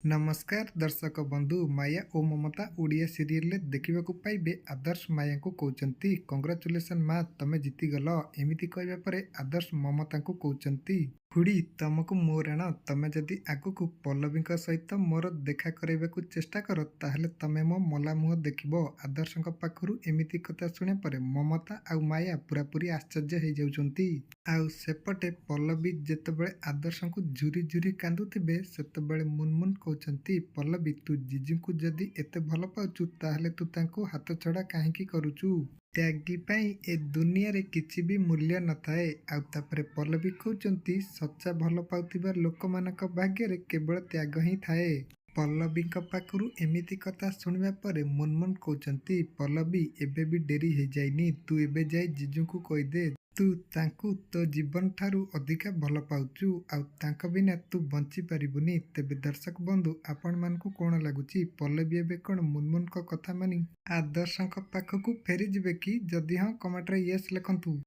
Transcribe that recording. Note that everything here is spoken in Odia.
ନମସ୍କାର ଦର୍ଶକ ବନ୍ଧୁ, ମାୟା ଓ ମମତା ଓଡ଼ିଆ ସିରିଏଲରେ ଦେଖିବାକୁ ପାଇବେ ଆଦର୍ଶ ମାୟାଙ୍କୁ କହୁଛନ୍ତି, "କଂଗ୍ରାଚୁଲେସନ୍ ମା, ତମେ ଜିତିଗଲ।" ଏମିତି କହିବା ପରେ ଆଦର୍ଶ ମମତାଙ୍କୁ କହୁଛନ୍ତି, "ଖୁଡ଼ି, ତମକୁ ମୋ ରାଣ। ତମେ ଯଦି ଆଗକୁ ପଲ୍ଲବୀଙ୍କ ସହିତ ମୋର ଦେଖା କରାଇବାକୁ ଚେଷ୍ଟା କର, ତାହେଲେ ତମେ ମୋ ମଲା ମୁହଁ ଦେଖିବ।" ଆଦର୍ଶଙ୍କ ପାଖରୁ ଏମିତି କଥା ଶୁଣିବା ପରେ ମମତା ଆଉ ମାୟା ପୂରାପୂରି ଆଶ୍ଚର୍ଯ୍ୟ ହେଇଯାଉଛନ୍ତି। ଆଉ ସେପଟେ ପଲ୍ଲବୀ ଯେତେବେଳେ ଆଦର୍ଶଙ୍କୁ ଝୁରି ଝୁରି କାନ୍ଦୁଥିବେ, ସେତେବେଳେ ମୁନମୁନ କହୁଛନ୍ତି, "ପଲ୍ଲବୀ, ତୁ ଜିଜୁଙ୍କୁ ଯଦି ଏତେ ଭଲ ପାଉଛୁ, ତାହେଲେ ତୁ ତାଙ୍କୁ ହାତଛଡ଼ା କାହିଁକି କରୁଛୁ? ତ୍ୟାଗୀ ପାଇଁ ଏ ଦୁନିଆରେ କିଛି ବି ମୂଲ୍ୟ ନଥାଏ।" ଆଉ ତାପରେ ପଲ୍ଲବୀ କହୁଛନ୍ତି, "ସଚ୍ଚା ଭଲ ପାଉଥିବା ଲୋକମାନଙ୍କ ଭାଗ୍ୟରେ କେବଳ ତ୍ୟାଗ ହିଁ ଥାଏ।" ପଲ୍ଲବୀଙ୍କ ପାଖରୁ ଏମିତି କଥା ଶୁଣିବା ପରେ ମୁନମୁନ କହୁଛନ୍ତି, "ପଲ୍ଲବୀ, ଏବେ ବି ଡେରି ହେଇଯାଇନି। ତୁ ଏବେ ଯାଇ ଜିଜୁଙ୍କୁ କହିଦେ, ତୁ ତାଙ୍କୁ ତୋ ଜୀବନ ଠାରୁ ଅଧିକା ଭଲ ପାଉଛୁ ଆଉ ତାଙ୍କ ବିନା ତୁ ବଞ୍ଚି ପାରିବୁନି।" ତେବେ ଦର୍ଶକ ବନ୍ଧୁ, ଆପଣମାନଙ୍କୁ କ'ଣ ଲାଗୁଛି? ପଲ୍ଲବୀ ଏବେ କ'ଣ ମୁନମୁନଙ୍କ କଥା ମାନି ଆଦର୍ଶଙ୍କ ପାଖକୁ ଫେରିଯିବେ କି? ଯଦି ହଁ, କମେଣ୍ଟରେ ୟେସ୍ ଲେଖନ୍ତୁ।